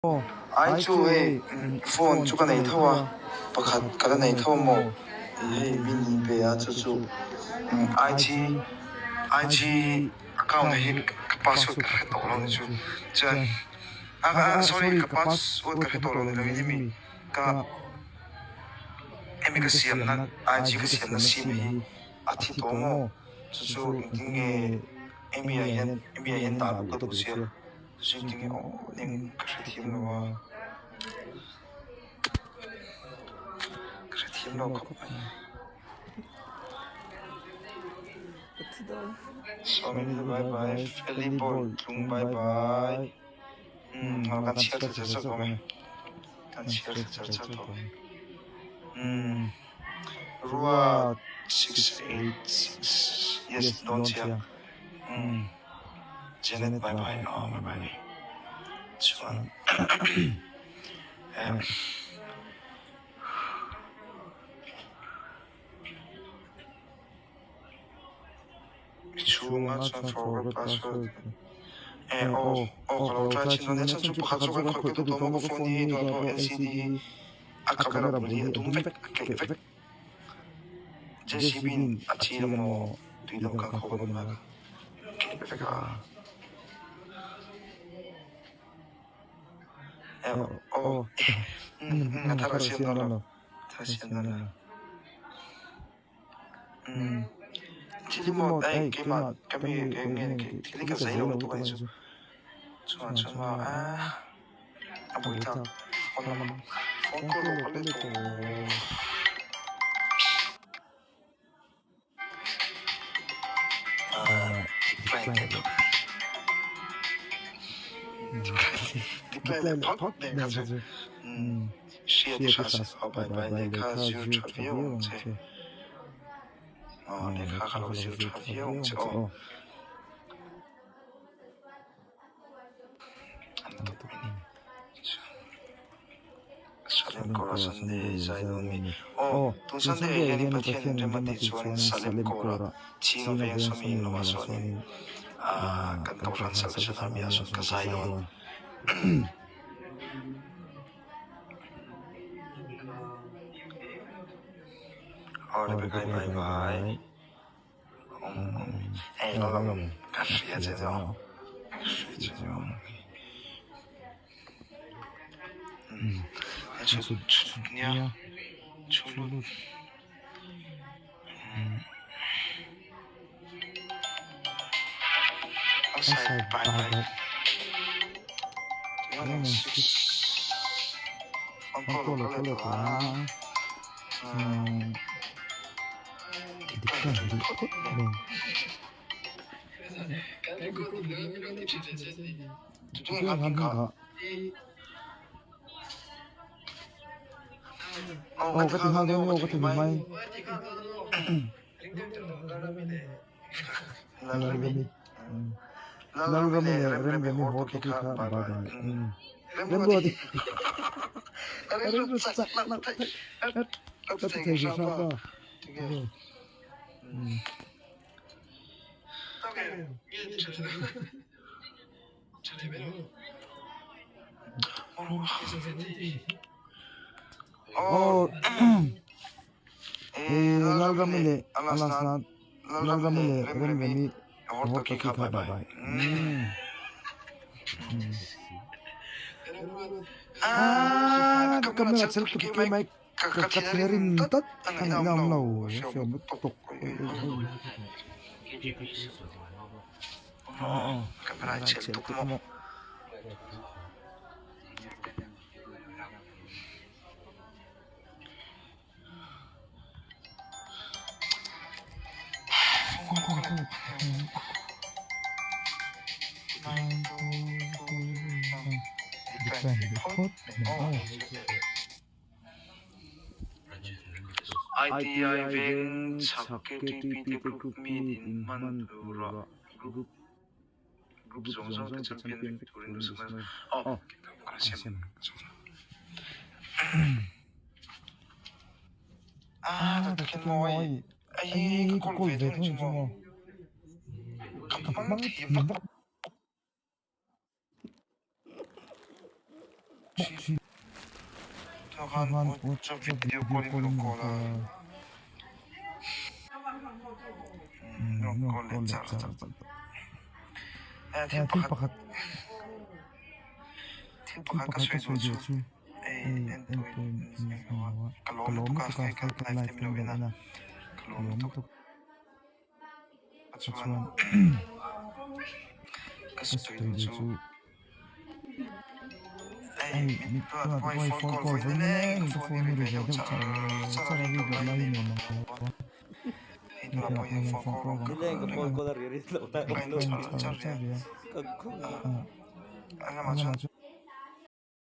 Ai chu hei phone chu ka nei tho a, pakhat ka la nei tho maw tih hei min inpe a chu chu IG IG account ah hian ka password ka hre tawh lo ni chu chuan sorry ka password ka hre tawh lo ni lo in hemi ka hemi ka siamna IG ka siamna sim hi a thi tawh maw chu chu engtin nge hemi ah hian hemi ah hian dah luh ka duh sia. Zingting aw eng ka hrethiam lo a, ka hrethiam lo khawp mai. Sawmi bye bye, Feli boy tlung bye bye. Umm kan chhiar thla char char tawh mai, kan chhiar thla char char tawh mai. Umm ruat 686 yes dawn chiang. Umm. Janet bye bye aw bye bye chuan eh chhunga chuan forgot password eh aw aw ka lo try chin dawn nia chuan chu pakhat zawk an khawih ka duh tawh maw ka phone hi tunah pawh LCD a camera bul hi a dum vek a keih vek. JCB in a thil emaw tui deuh kha khawp a awm a khek vek a aw a thar a siam dawn lo a thar a siam dawn lo thil hi maw ei keimah ka mi thil hi ka zei lo lutuk a ni chu chuan chuan maw aaa. A buai tak phone lam phone call lo ka let tawh. Decline leh tawh. Decline leh phawt nen kha chu hriat i hria se aw bye bye lehkha zir tha viau ang che. Aw lehkha ka lo zir tha viau ang che aw. Salem kawrah Sunday zai dawn mi? Aw, tun Sunday ah hianin Pathian in rem a tih chuanin Salem kawrah chhing a veng sawmi in lamah sawn ah kan Kohhran Salvation Army ah sawn ka zai dawn. Aw Rebecca bye bye. Ka hria che zawng ka hria che zawng nia chhu lut outside bye bye Aw ka ti nghal dawn aw ka ti mai. Lalremi Lalremi leh Remremi haw tawk hi kha bye bye. Remruati Remruati chak loh theih ka ti thei hrim hram ta. Aw Lalrami leh Lalrami leh Remremi haw tawk hi kha bye bye. Aaa ka camera chel tuk ke mai. Ka thiarin tlat a ngaihna awm lo hriat lutuk ITI veng chhak KTP te group meet in hman turah group group zawng zawng te champion vek turin duhsakna aw ka siam ah ta takin mawi ai ka call ve thung chu maw ka hmang thei vak. bawk thin. Chuan WhatsApp video call in min rawn call a, min rawn call leh char char tawh. Thil pakhat thil pakhat ka sawi duh chu hei entuin ka lawm lutuk a hei ka live te min lo en a ka lawm lutuk. Chuan ka sawi duh chu hei tunah te pawh hei phone call vawi nileng ka phone hi ri ve deuh char char a ri duh lai hi nuam ang lo a hei tunah pawh hian phone call rawn ka en char char rih a a lamah chuan.